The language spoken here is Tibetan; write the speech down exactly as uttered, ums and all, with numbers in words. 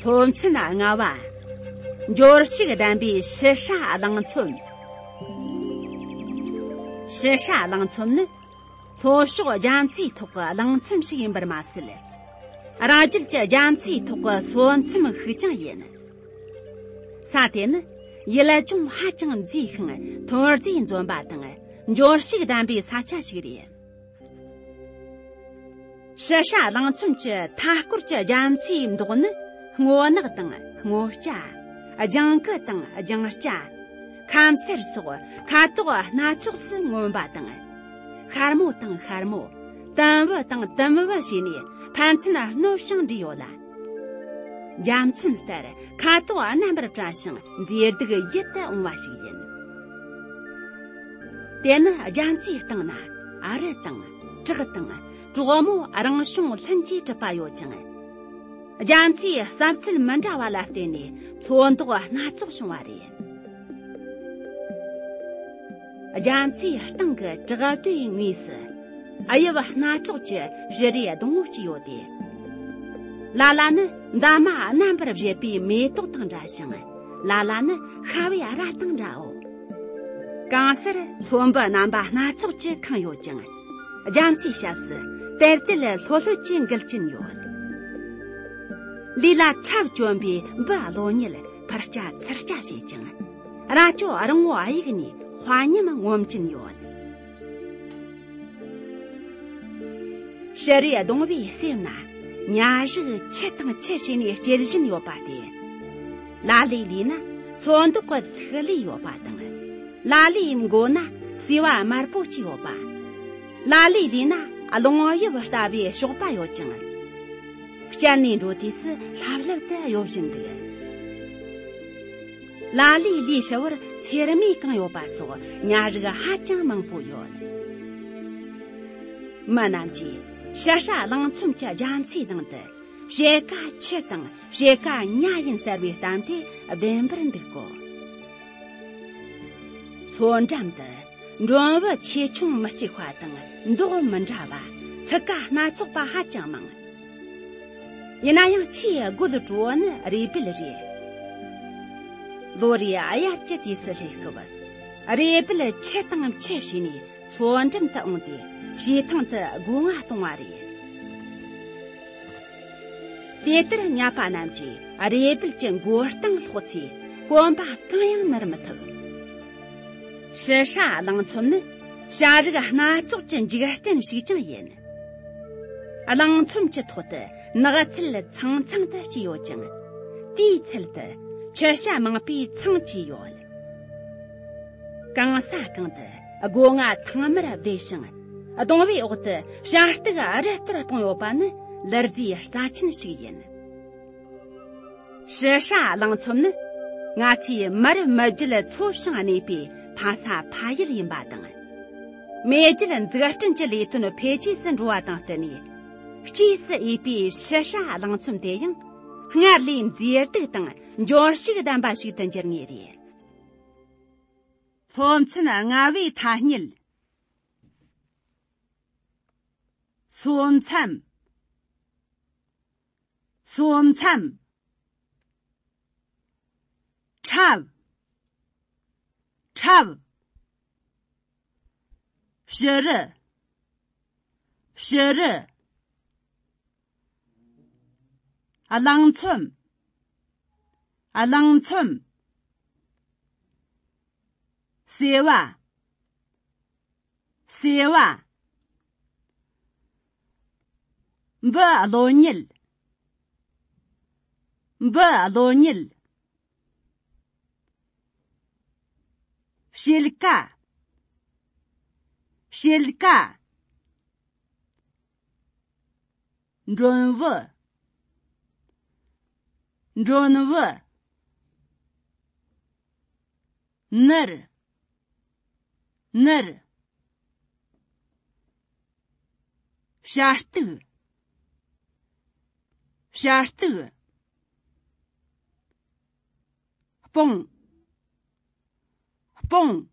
སློབ་ཚན་ལྔ་བ། འབྱོར་ཕྱུག་ལྡན་པའི་ཕྱི་ཧྲ་གླིང་ཚོམ། ཕྱི་ཧྲ་གླིང་ཚོམ་ནི་ལྷོ་ཕྱོགས་རྒྱ་མཚོའི་ཐོག་གི་གླིང་ཚོམ་ཞིག་ཡིན་པར་མ་ཟད། རང་རྒྱལ་གྱི་རྒྱ་མཚོའི་ཐོག་གི་སོ་མཚམས་ཤིག་ཀྱང་ཡིན། ས་དེ་ནི་ཡུལ་ལྗོངས་ཧ་ཅང་མཛེས་ཤིང་ཐོན་རྫས་འཛོམས་པ་དང་འབྱོར་ཕྱུག་ལྡན་པའི་ས་ཆ་ཞིག་རེད། ཕྱི་ཧྲ་གླིང་ཚོམ་གྱི་མཐའ་སྐོར་གྱི་རྒྱ་མཚོའི་མདོག་ནི་སྔོ་ནག་དང་སྔོ་སྐྱ། ལྗང་ཁུ་དང་ལྗང་སྐྱ། ཁམ་སེར་སོགས་ཁ་དོག་སྣ་ཚོགས་སུ་མངོན་པ་དང་། ཤར་མོ་དང་ཤར་མོ། དུམ་བུ་དང་དུམ་བུ་བྱས་ནས་ཕན་ཚུན་སྣོལ་ཞིང་འདྲེས་ཡོད་ལ། རྒྱ་མཚོ་ལྟར་ཁ་དོག་རྣམ་པར་བཀྲ་ཞིང་མཛེས་སྡུག་ཡིད་དུ་འོང་བ་ཞིག་ཡིན། དེ་ནི་རྒྱ་མཚོའི་སྟེང་ན་རི་དང་བྲག་དང་གྲོག་མོ་རང་བྱུང་ལྷུན་གྱིས་གྲུབ་པ་ཡོད་ཅིང་། རྒྱ་མཚོའི་ཟམ་ཚད་མི་འདྲ་བ་ལ་བརྟེན་ནས་མཚོ་མདོག་སྣ་ཚོགས་བྱུང་བ་རེད། རྒྱ་མཚོའི་སྟེང་གི་བྲག་རྡོའི་ངོས་སུ་དབྱིབས་སྣ་ཚོགས་ཀྱི་བྱུ་རུའི་སྡོང་བོ་གཅིག་ཡོད་དེ། ལ་ལ་ནི་འདབ་མ་རྣམ་པར་བཞད་པའི་མེ་ཏོག་དང་འདྲ་ཞིང་། ལ་ལ་ནི་ཤ་བའི་རྭ་དང་འདྲའོ། གང་སར་ཚོམ་བུ་རྣམ་པ་སྣ་ཚོགས་ཀྱིས་ཁེངས་ཡོད་ཅིང་། རྒྱ་མཚོའི་ཞབས་སུ་དལ་དལ་ལྷོད་ལྷོད་ཀྱིས་འགུལ་གྱིན་ཡོད། ལུས་ལ་ཁྲབ་གྱོན་པའི་འབུ་གློ་ཉལ་ཕུར་སྐྱ་ཚུར་སྐྱ་བྱེད་ཅིང་། རྭ་ཅོ་རིང་བོ་གཡུགས་ནས་དཔའ་ཉམས་ངོམ་གྱིན་ཡོད། བྱུ་རུའི་སྡོང་བོའི་གསེབ་ན་ཉ་རིགས་ཁྱུ་དང་ཁྱུ་བྱས་ནས་སྐྱེལ་བཞིན་ཡོད་པ་སྟེ། ལ་ལའི་ལུས་ན་མཚོ་མདོག་གི་ཐིག་ལེ་ཡོད་པ་དང་། ལ་ལའི་མགོ་ན་སེ་བ་དམར་པོ་གཅིག་ཡོད་པ། ལ་ལའི་ལུས་ན་རླུང་དབྱིབས་ལྟ་བུའི་གཤོག་པ་ཡོད་ཅིང་། བསྐྱལ་ནས་འགྲོ་དུས་སུ་ལྷབ་ལྷབ་ཏུ་གཡོ་བཞིན་འདུག། ལ་ལའི་ལུས་ཕྱི་བར་ཚེར་མས་གང་ཡོད་པ་སོགས་ཉ་རིགས་ཧ་ཅང་མང་པོ་ཡོད། མི་རྣམས་ཀྱིས་ཕྱི་ཧྲ་གླིང་ཚོམ་གྱི་རྒྱ་མཚོའི་ནང་དུ་ཕྱེད་ཀ་ཁྱུ་དང་ཕྱེད་ཀ་ཉ་ཡིན་ཟེར་བའི་གཏམ་དེ་བདེན་པར་འདུག་གོ། མཚོ་འགྲམ་དུ་མགྲོན་བུ་ཆེ་ཆུང་མི་གཅིག་པ་དང་མདོག་མི་འདྲ་བ། ཚུགས་ཀ་སྣ་ཚོགས་པ་ཧ་ཅང་མང་། ཡིན་ན་ཡང་ཆེས་དགོད་བྲོ་བོ་ནི་རུས་སྦལ་རེད། ལོ་རེའི་དབྱར་གྱི་དུས་སུ་སླེབས་སྐབས། རུས་སྦལ་ཁྱུ་དང་ཁྱུ་བྱས་ནས་མཚོ་འགྲམ་དུ་འོངས་ཏེ་བྱེ་ཐང་དུ་སྒོ་ང་གཏོང་བ་རེད། དེ་ལྟར་ཉ་པ་རྣམས་ཀྱིས་རུས་སྦལ་གྱི་མགོ་རྟིང་སློག་ཚེ་གོམ་པ་གང་ཡང་ནུར་མི་ཐུབ། ཕྱི་ཧྲ་གླིང་ཚོམ་ནི་བྱ་རིགས་སྣ་ཚོགས་ཀྱི་འཇིག་རྟེན་ཞིག་ཀྱང་ཡིན། གླིང་ཚོམ་གྱི་ཐོག་ཏུ་ནགས་ཚལ་ཚང་ཚང་དུ་སྐྱེས་ཡོད་ཅིང་། དེའི་ཚལ་དུ་ཁྱུ་བྱ་མང་པོས་ཚང་བཅས་ཡོད། གང་ས་གང་དུ་སྒོ་ང་ཐང་མར་བརྡལ་ཞིང་། སྡོང་བོའི་འོག་ཏུ་བྱ་རྟགས་རི་ལྟར་སྤུངས་ཡོད་པ་ནི་ལུར་རྫས་རྩ་ཆེན་ཞིག་ཡིན། ཕྱི་ཧྲ་གླིང་ཚོམ་ནི་ང་ཚོས་མི་རབས་མི་བརྒྱུད་འཚོ་ཞིང་གནས་པའི་ཕ་ས་ཕ་ཡུལ་ཡིན་པ་དང་། མེས་རྒྱལ་འཛུགས་སྐྲུན་གྱི་ལས་དོན་འཕེལ་རྒྱས་སུ་འགྲོ་བ་དང་བསྟུན་ནས། གཅེས་སུ་འོས་པའི་ཕྱི་ཧྲ་གླིང་ཚོམ་དེ་ཡང་སྔར་ལས་མཛེས་སྡུག་དང་འབྱོར་ཕྱུག་ལྡན་པ་ཞིག་ཏུ་འགྱུར་ངེས་རེད། སློབ་ཚན་ལྔ་བའི་ཐ་སྙད། སོ་མཚམས། སོ་མཚམས། ཁྲབ། ཁྲབ། བྱུ་རུ། བྱུ་རུ། གླང་ཚོམ། གླང་ཚོམ། སེ་བ། སེ་བ། འབུ་གློ་ཉལ། འབུ་གློ་ཉལ། ཕྱེད་ཀ། ཕྱེད་ཀ། མགྲོན་བུ། མགྲོན་བུ། ནུར། ནུར། བྱ་རྟགས། བྱ་རྟགས། སྤུངས། སྤུངས།